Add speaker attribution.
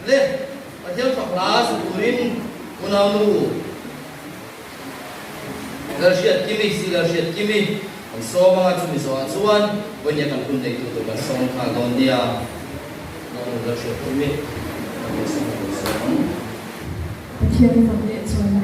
Speaker 1: Le, Pathian fak hla sa turin unaunu Lalhriatkimi, si Lalhriatkimi kan sawm anga chumi zawhah chuan vawinia kan hun neitu tur kan sawm nghal dawn nia. Unaunu Lalhriatkimi kan sawm ang.
Speaker 2: Pathian fak leh chuan.